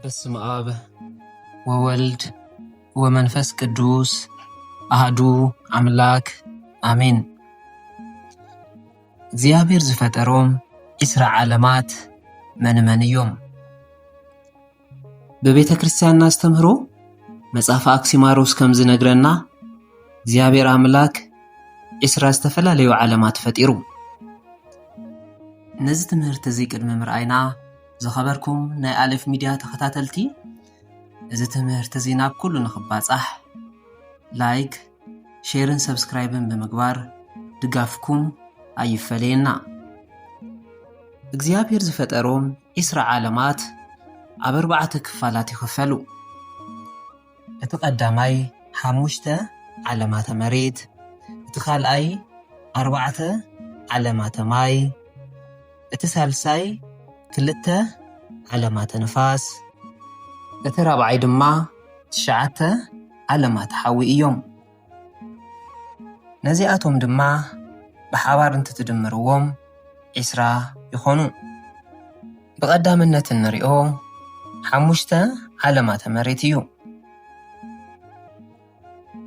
በስመ አብ ወወልድ ወመንፈስ ቅዱስ አህዱ አምላክ አሜን። እግዚኣብሔር ዝፈጠሮም ዒስራ ዓለማት መን መን እዮም? ብቤተ ክርስቲያንና ኣስተምህሮ መጽሓፍ ኣክሲማሮስ ከም ዝነግረና እግዚኣብሔር ኣምላክ ዒስራ ዝተፈላለዩ ዓለማት ፈጢሩ። ነዚ ትምህርቲ እዚ ቅድሚ ምርኣይና ዝኸበርኩም ናይ ኣሌፍ ሚድያ ተኸታተልቲ፣ እዚ ትምህርቲ እዚ ናብ ኩሉ ንኽባጻሕ ላይክ፣ ሼርን ሰብስክራይብን ብምግባር ድጋፍኩም ኣይፈለየና። እግዚኣብሔር ዝፈጠሮም ዒስራ ዓለማት ኣብ ኣርባዕተ ክፋላት ይኽፈሉ። እቲ ቀዳማይ ሓሙሽተ ዓለማተ መሬት፣ እቲ ካልኣይ ኣርባዕተ ዓለማተ ማይ፣ እቲ ሳልሳይ ክልተ ዓለማተ ንፋስ፣ እቲ ራብዓይ ድማ ትሽዓተ ዓለማተ ሓዊ እዮም። ነዚኣቶም ድማ ብሓባር እንትትድምርዎም ዒስራ ይኾኑ። ብቐዳምነት እንሪኦ ሓሙሽተ ዓለማተ መሬት እዩ።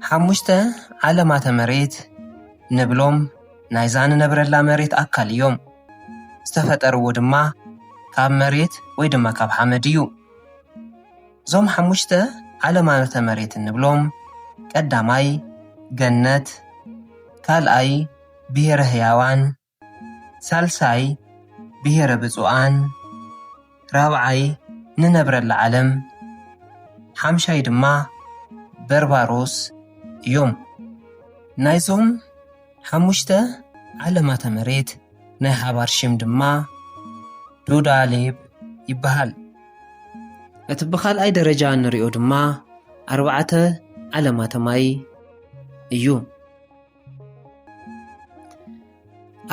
ሓሙሽተ ዓለማተ መሬት ንብሎም ናይዛ ንነብረላ መሬት ኣካል እዮም። ዝተፈጠርዎ ድማ ካብ መሬት ወይ ድማ ካብ ሓመድ እዩ። እዞም ሓሙሽተ ዓለማተ መሬት እንብሎም ቀዳማይ ገነት፣ ካልኣይ ብሔረ ህያዋን፣ ሳልሳይ ብሔረ ብፁዓን፣ ራብዓይ ንነብረላ ዓለም፣ ሓምሻይ ድማ በርባሮስ እዮም። ናይዞም ሓሙሽተ ዓለማተ መሬት ናይ ሓባር ሽም ድማ ዶዳሌብ ይበሃል። እቲ ብኻልኣይ ደረጃ እንሪኦ ድማ ኣርባዕተ ዓለማተ ማይ እዩ።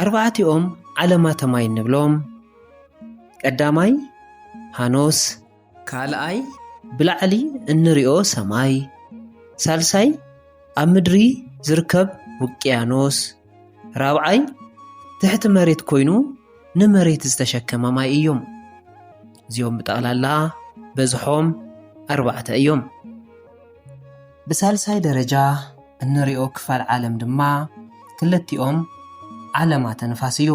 ኣርባዕቲኦም ዓለማተ ማይ እንብሎም ቀዳማይ ሃኖስ፣ ካልኣይ ብላዕሊ እንሪኦ ሰማይ፣ ሳልሳይ ኣብ ምድሪ ዝርከብ ውቅያኖስ፣ ራብዓይ ትሕቲ መሬት ኮይኑ ንመሬት ዝተሸከመ ማይ እዮም። እዚኦም ብጠቕላላ በዝሖም ኣርባዕተ እዮም። ብሳልሳይ ደረጃ እንሪኦ ክፋል ዓለም ድማ ክልቲኦም ዓለማተ ንፋስ እዩ።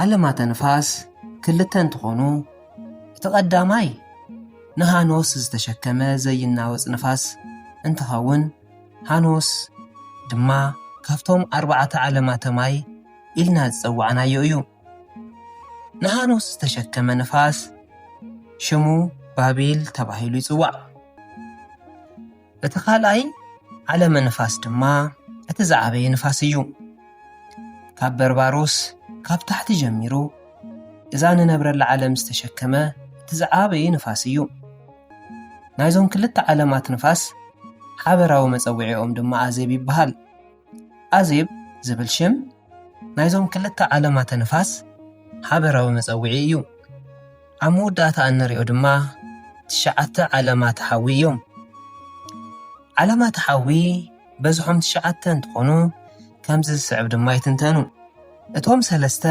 ዓለማተ ንፋስ ክልተ እንትኾኑ፣ እቲ ቀዳማይ ንሃኖስ ዝተሸከመ ዘይናወጽ ንፋስ እንትኸውን፣ ሃኖስ ድማ ካብቶም ኣርባዕተ ዓለማተ ማይ ኢልና ዝጸዋዕናዮ እዩ። ንሃኖስ ዝተሸከመ ንፋስ ሽሙ ባቢል ተባሂሉ ይጽዋዕ። እቲ ካልኣይ ዓለመ ንፋስ ድማ እቲ ዝዓበየ ንፋስ እዩ። ካብ በርባሮስ ካብ ታሕቲ ጀሚሩ እዛ ንነብረላ ዓለም ዝተሸከመ እቲ ዝዓበየ ንፋስ እዩ። ናይዞም ክልተ ዓለማት ንፋስ ሓበራዊ መጸውዒኦም ድማ ኣዜብ ይበሃል። ኣዜብ ዝብል ሽም ናይዞም ክልተ ዓለማተ ንፋስ ሓበራዊ መጸውዒ እዩ። ኣብ መወዳእታ እንሪኦ ድማ ትሽዓተ ዓለማተ ሓዊ እዮም። ዓለማተ ሓዊ በዝሖም ትሽዓተ እንትኾኑ፣ ከምዚ ዝስዕብ ድማ ይትንተኑ። እቶም ሰለስተ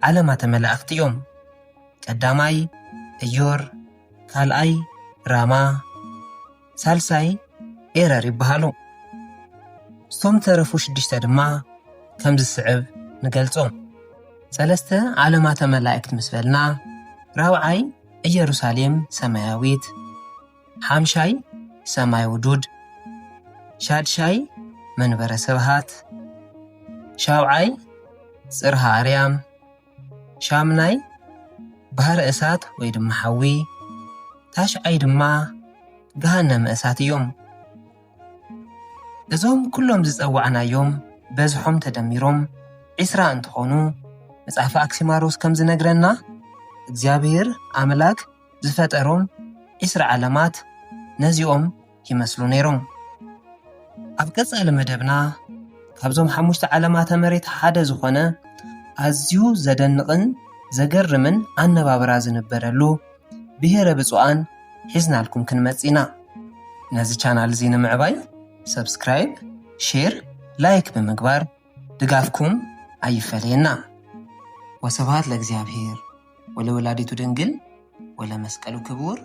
ዓለማተ መላእኽቲ እዮም። ቀዳማይ እዮር፣ ካልኣይ ራማ፣ ሳልሳይ ኤረር ይበሃሉ። እቶም ተረፉ ሽዱሽተ ድማ ከም ዝስዕብ ንገልጾም። ሰለስተ ዓለማተ መላእክት ምስ በልና፣ ራብዓይ ኢየሩሳሌም ሰማያዊት፣ ሓምሻይ ሰማይ ውዱድ፣ ሻድሻይ መንበረ ስብሃት፣ ሻብዓይ ጽርሃ ኣርያም፣ ሻምናይ ባህረ እሳት ወይ ድማ ሓዊ፣ ታሽዓይ ድማ ገሃነመ እሳት እዮም። እዞም ኩሎም ዝጸዋዕናዮም በዝሖም ተደሚሮም ዒስራ እንትኾኑ፣ መጽሓፍ ኣክሲማሮስ ከም ዝነግረና፣ እግዚኣብሔር ኣምላክ ዝፈጠሮም ዒስራ ዓለማት ነዚኦም ይመስሉ ነይሮም። ኣብ ቀጻሊ መደብና፣ ካብዞም ሓሙሽተ ዓለማተ መሬት ሓደ ዝኾነ ኣዝዩ ዘደንቕን ዘገርምን ኣነባብራ ዝንበረሉ ብሔረ ብፁዓን ሒዝናልኩም ክንመጽእ ኢና። ነዚ ቻናል እዚ ንምዕባይ፣ ሰብስክራይብ፣ ሼር፣ ላይክ ብምግባር ድጋፍኩም ኣይፈለየና። ወስብሐት ለእግዚኣብሔር ወለወላዲቱ ድንግል ወለመስቀሉ ክቡር።